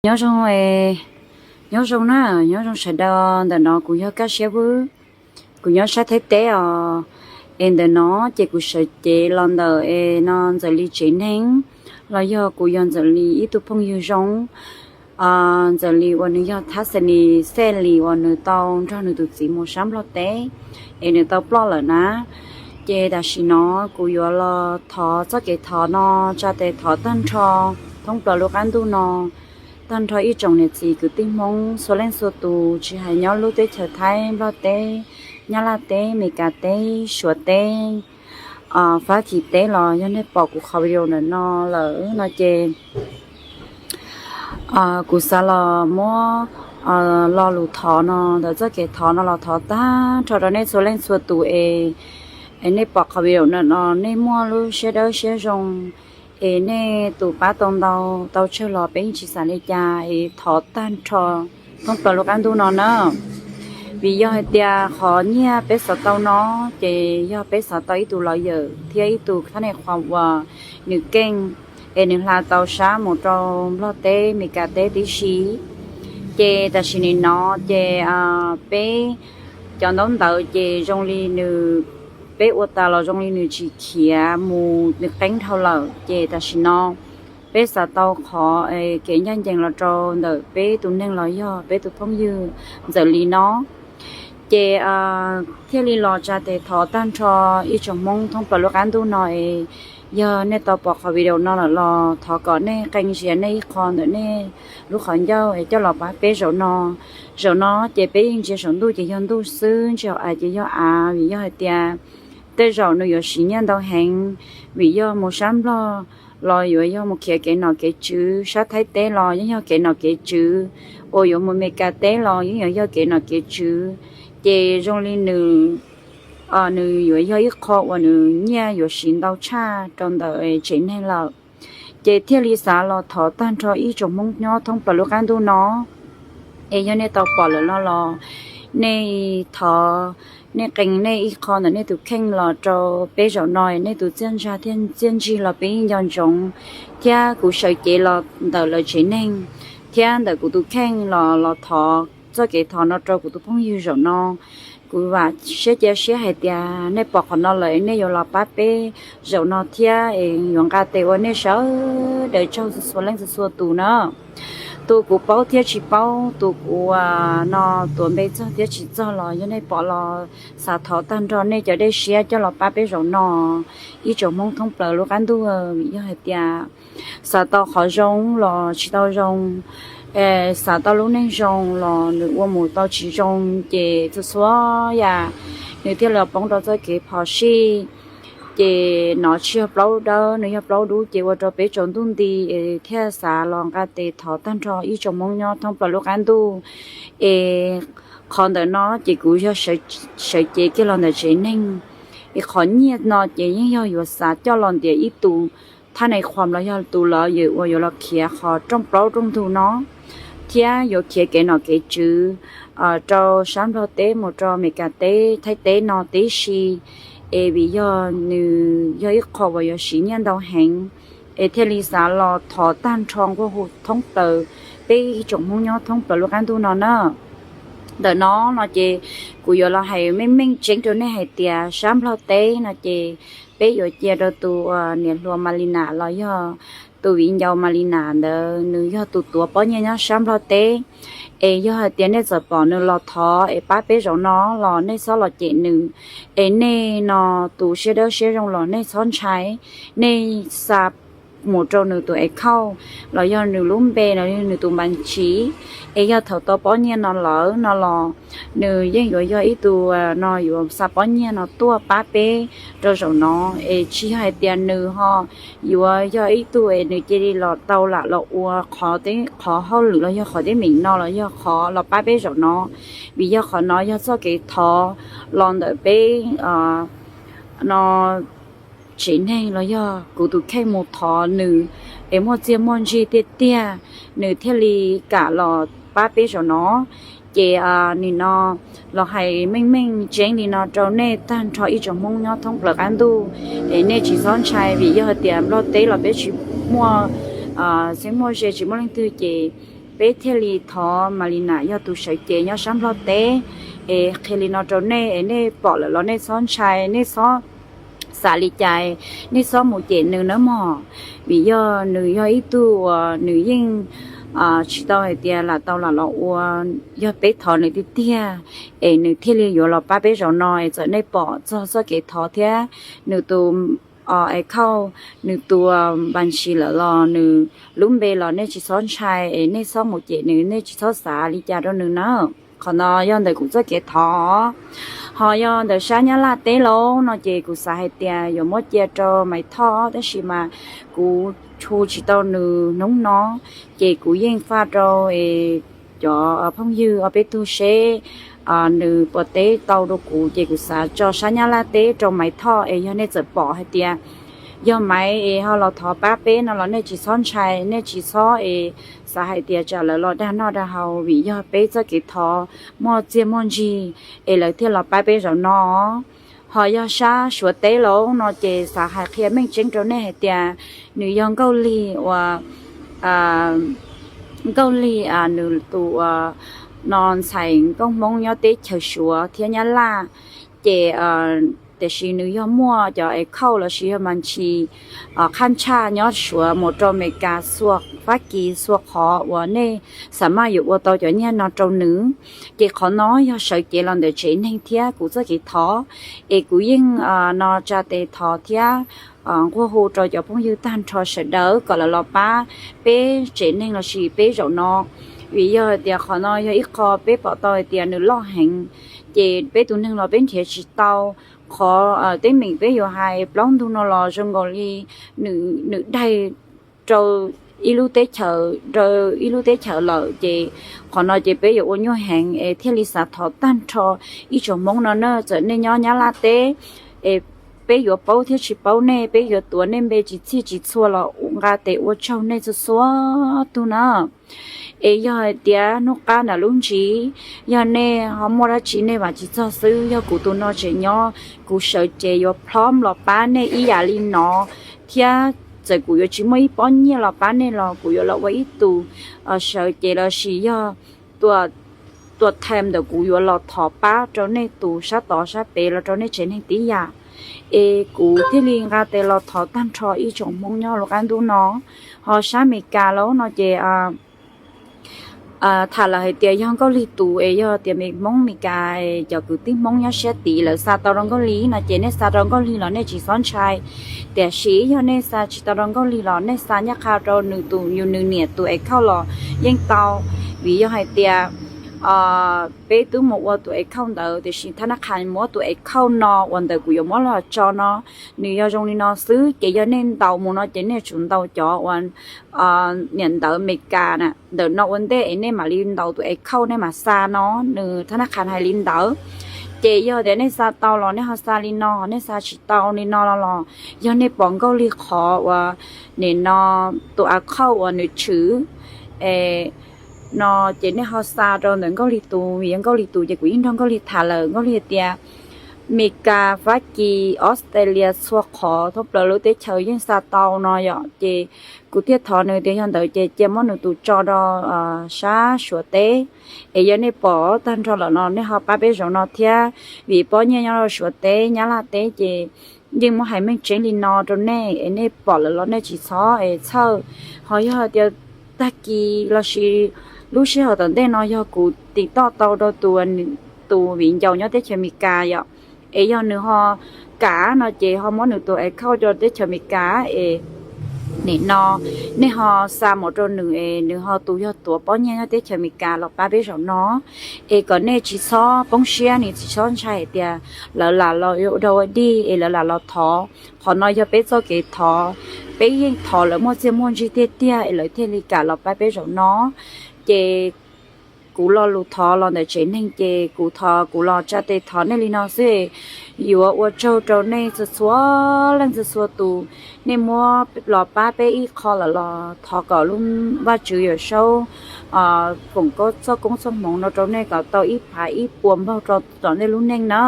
Nyob zoo, nyob zoo na, nyob zoo sawv daws. Ntawm no kuv yog Kaj Siab Vwj, kuv nyob sab Thaib teb os. Es ntawm no ces kuv sawv cev los ntawm es no Ntxawm Lis tsev neeg, los yog kuv yog Ntxawm Lis ib tug phooj ywg zoo, Ntxawm Lis uas nws yog thab xas nis xej lis uas nws tau nrog nws tus txiv mus sab Nplog teb, es nws tau ploj lawm na. Ces tam sim no kuv yuav los thov txoj kev thov no, tsa tes thov tag nrho thoob plaws lub qab ntuj no, tag nrho ib tsoom niam txiv kwv tij Hmoob txhua leej txhua tus, tsis hais nyob lub teb chaws Thaib, Nplog teb, Nyab Laj teb, Meskas teb, Suav teb, Fab Kis teb los yog nej pom kuv qhov video ntawm no lawm no ces kuv xav los muab lo lus thov no ntawm txoj kev thov no los thov tag nrho rau nej txhua leej txhua tus es, es nej pom qhov video ntawm no nej muaj lub siab dawb siab zoo, es nej tus pab tau ntau tau tsawg los peb yeej tsis xav li cas, es thov tag nrho thoob plaws lub qab ntuj no na. Vim yog hais tias qhov nyiaj peb xav tau no ces yog peb xav tau ib tug lawyer thiab ib tug thab nais qhuas uas nws keej, es nws hla tau sab mus rau Nplog teb, Meskas teb tib si. Ces tam sim nim no ces peb cov ntaub ntawv ces zoo li nws, peb ua tas los zoo li nws tsis khiav mus, nws qeeb dhau lawm. Ces tam sim no peb xav tau qhov kev ncaj ncees los rau ntawm peb tus neeg los yog peb tus phooj ywg Ntxawm Lis no. Ces thiaj li los tsa tes thov tag nrho ib tsoom Hmoob thoob plaws lub qab ntuj no es, yog nej tau pom qhov video no lawm los thov kom nej qee ntsia nej ib qho ntawm nej lub qhov ncauj es coj los pab peb zaum no. Zaum no ces peb yeej ntsia saum ntuj ces yog ntuj xwb, ntsia hauv av ces yog av, vim yog hais tias tej zaum nws yuav siv nyiaj ntau heev, vim yog mus sab Nplog los yuav yog mus khiav kev nom kev tswv, sab Thaib teb los yeej yog kev nom kev tswv, uas yuav mus Meskas teb los yeej yuav yog kev nom kev tswv. Ces zoo li nws, nws yuav yog ib qho uas nws nyiaj yuav siv ntau tshaj rau ntawm tsev neeg lawm. Ces thiaj li xav los thov tag nrho ib tsoom Hmoob nyob thoob plaws lub qab ntuj no, es yog nej tau pom lawm no los nej thov, nej qee nej ib qho ntawm nej tus kheej los rau peb zaum no, nej tus txiaj ntsig thiab txiaj ntsig los peb yeej nco ntsoov, thiab kuv sawv cev los ntawm lawv tsev neeg, thiab ntawm kuv tus kheej los los thov txoj kev thov no rau kuv tus phooj ywg zaum no. Kuv vam siab cia siab hais tias nej pom qhov no lawm nej yuav los pab peb zaum no thiab es yuav nqa tes ua nej sawv daws tsaug txhua leej txhua tus na. Tus kuv paub thiab tsis paub, tus kuv no tuav npe txog thiab tsis txog los yog nej pom los xav thov tag nrho nej cov dej siab coj los pab peb zaum no. Ib tsoom Hmoob thoob plaws lub qab ntuj, yog hais tias xav tau qhov zoo los tsis tau zoo, xav tau lub neej zoo los nws ua mus tau tsis zoo, ces txhua txhua yam nws thiaj li poob rau txoj kev phom sij. Ces nov tsis yog plaub dawb, nws yog plaub dub, ces ua rau peb tsaus ntuj nti, es thiaj xav los nqa tes thov tag nrho ib tsoom Hmoob nyob thoob plaws lub qab ntuj. Es qhov ntawm no ces kuv yog sawv cev kiag los ntawm tsev neeg. Es qhov nyiaj no ces yeej yog yuav xav coj los ntiav ib tus thab nais qhuas los yog tus lawyer uas yuav los khiav qhov rooj plaub rooj ntug no, thiab yuav khiav kev nom kev tswv rau sab Nplog teb mus rau Meskas teb, Thaib teb no tib si. Es vim yog nws yog ib qho uas yuav siv nyiaj ntau heev, es thiaj li xav los thov tag nrho nquag hu thoob plaws peb ib tsoom Hmoob nyob thoob plaws lub qab ntuj no na. Ntawm no no ces kuv yuav los hais meej meej tseeb rau nej hais tias sab Nplog teb no ces peb yuav cia rau tus niam hluas Malina los yog tus viv ncaus Malina ntawd, nws yog tus tuav pob nyiaj nyob sab Nplog teb. Es yog hais tias nej txawm pom nws los thov es pab peb zaum no los nej txhob los cem nws. Es nej no tus siab dawb siab zoo los nej txhob ntshai, nej xa mus rau nws tus account los yog nws lub npe los yog nws tus npa ntsis. Es yog thaum tau pob nyiaj no lawm no los nws yeej yuav yog ib tug no yuav xa pob nyiaj no tuaj pab peb rau zaum no. Es tsis yog hais tias nws ho yuav yog ib tug es nws cia li los tau lam los ua qhov, qhov hauj lwm los yog qhov teeb meem no los yog qhov los pab peb zaum no. Vim yog qhov no yog txoj kev thov los ntawm peb no tsev neeg los yog kuv tus kheej mus thov nws es muaj txiaj muaj ntsig tiag tiag, nws thiaj li kam los pab peb zaum no. Ces nim no los hais meej meej tseeb li no rau nej tag nrho ib tsoom Hmoob nyob thoob plaws qab ntuj, es nej tsis txhob ntshai, vim yog hais tias Nplog teb los peb tsis muaj xeeb muaj ze, tsis muaj leej twg, ces peb thiaj li thov Malina yog tus sawv cev nyob sab Nplog teb es qhia li no rau nej es nej pom lawm los nej txhob ntshai, nej txhob xav li cas, nej txhob mus cem nws nawb mog. Vim yog nws yog ib tug uas nws yeej tsis tau hais tias lam tau lam los ua, yog peb thov nws tiag tiag es nws thiaj li yuav los pab peb zaum no es txawm nej pom txog txoj kev thov thiab nws tus account, nws tus npas ntsis lawm los nws lub npe los nej tsis txhob ntshai es nej txhob mus cem nws, nej tsis txhob xav li cas rau nws na. Qhov no yog ntawm kuv txoj kev thov. Ho yog ntawm sab Nyab Laj teb lauj no ces kuv xav hais tias yuav muab cia rau Maiv Thoj tab sis mas kuv hu tsis tau nws hnub no, ces kuv yeej faj rau cov phooj ywg ob peb tug seb nws puas teb tau rau kuv, ces kuv xav tso sab Nyab Laj teb rau Maiv Thoj es yog nej txawm pom hais tias yog Maiv es ho los thov pab peb no los nej tsis txhob ntshai, nej tsis txhob es xav hais tias tsam lawv los dag noj dag haus, vim yog peb txoj kev thov muaj txiaj muaj ntsig es lawv thiaj los pab peb zaum no. Ho yog sab Suav teb lauj no ces xav hais qhia meej tseeb rau nej hais tias nws yog Nkauj Lig uas Nkauj Lig nws tus no ntxhais nkauj Hmoob nyob teb chaws Suav thiab Nyab Laj, ces tiam sis nws yog muaj cov account lossis yog mas ntshis qhab ntshaj nyob Suav mus rau Amelikas, Fab Kis txhua qhov uas nej xav maj yuav ua tau cov nyiaj no rau nws. Ces qhov no yog sawv cev los ntawm tsev neeg thiab kuv txoj kev thov, es kuv yeej no tsa tes thov thiab nquag hu rau cov phooj ywg tag nrho sawv daws kom lawv los pab peb tsev neeg lossis peb zaum no. Vim yog hais tias qhov no yog ib qho peb pom tau hais tias nws loj heev, ces peb tus neeg los peb nrhiav tsis tau. Qhov teeb meem peb yuav hais plaub ntug no los zoo nkaus li nws daig rau ib lub teb chaws rau ib lub teb chaws lawm, ces qhov no ces peb yuav ua nyuaj heev es thiaj li xav thov tag nrho ib tsoom Hmoob no na, txawm nej nyob Nyab Laj teb es peb yuav paub thiab tsis paub nej, peb yuav tuav nej npe tsis txhij tsis txhua los nqa tes ua tsaug nej txhua txhua tug na. Es yog hais tias hnub qab nram lub ntsis yog nej ho muaj dab tsi nej vam tsis txog xwb, yog kuv tus no tseem nyob, kuv sawv cev yuav plhob los pab nej ib yam li no thiab. Txawm kuv yuav tsis muaj ib pob nyiaj los pab nej los kuv yuav los ua ib tus sawv cev lossis yog tua, tua tham ntawm kuv yuav los thov pab rau nej tus sab tod sab pem los rau nej tsev neeg tib yam. Es kuv thiaj li nqa tes los thov tag nrho ib tsoom Hmoob nyob lub qab ntuj no. Ho sab Amelikas lauj no ces tham lawm hais tias yog Nkauj Lig tus es yog tias Hmoob Amelikas, cov kwv tij Hmoob nyob siab tid lawv xa tau rau Nkauj Lig no ces nej xa rau Nkauj Lig los nej tsis txhob ntshai. Tiam sis yog nej xa tsis tau rau Nkauj Lig los nej xa nyab qha rau nws tus, yus nws niam tus account los yeej tau. Vim yog hais tias peb twb mus ua tus account ntawd tiam sis thab nab qha muab tus account no uas ntawm kuv yuav muab los tso no, nws yog zoo li no xwb ces yog nej ntaus mus no ces nej tsum ntaus cov uas niam ntawv Amelikas na ntawm no ua ntej es nej mam li ntaus tus account nej mam xa no, nws thab nab qha hais li ntawd. Ces yog tias nej xa tau los nej ho xa li no, nej xa tsis tau li no los yog nej pom Nkauj Lig qhov uas nim no tus account uas nws tshwm no ces nej ho xa rau ntawm Nkauj Lig tus, vim yog Nkauj Lig tus ces kuv yeej nrog Nkauj Lig tham lawm, Nkauj Lig tias Amelikas, Fab Kis, Australia txhua qhov thoob plaws lub teb chaws yeej xa tau no yom. Ces kuv thiaj thov nws tias yog ntawd ces cia muab nws tus tso rau sab Suav teb. Es yog nej pom tag nrho lawm no nej ho pab peb zaum no thiab, vim pob nyiaj nyob rau Suav teb Nyab Laj teb ces yeej muab hais meej tseeb li no rau nej es nej pom lawm los nej tsis txhob es txhawj. Ho yog tias tag kis lossis lub sij hawm tom ntej no yog kuv tim toj tau rau tus, tus viv ncaus nyob teb chaws Amelikas yom, es yog nws ho kam no ces ho muab nws tus account rau teb chaws Amelikas es nim no nej ho xa mus rau nws es nws ho tus yog tuav pob nyiaj nyob teb chaws Amelikas los pab peb zaum no. Es kom nej tsis txhob poob siab, nej tsis txhob ntshai hais tias lawv lam los ua dog ua dig es lawv lam los thov. Qhov no yog peb txoj kev thov, peb yeej thov lawv muaj txiaj muaj ntsig tiag tiag es lawv thiaj li kam los pab peb zaum no. Ces kuv lo lus thov los ntawm tsev neeg ces kuv thov, kuv los tsa tes thov nej li no xwb. Yuav ua tsaug rau nej txhua txhua leej txhua txhua tus, nej muab los pab peb ib qho lawm los thov kom lub Vajtswv Yawm Saub foom txoj koob txoj hmoov no rau nej kom tau ib phav ib puas npaug rau tom nej lub neej na.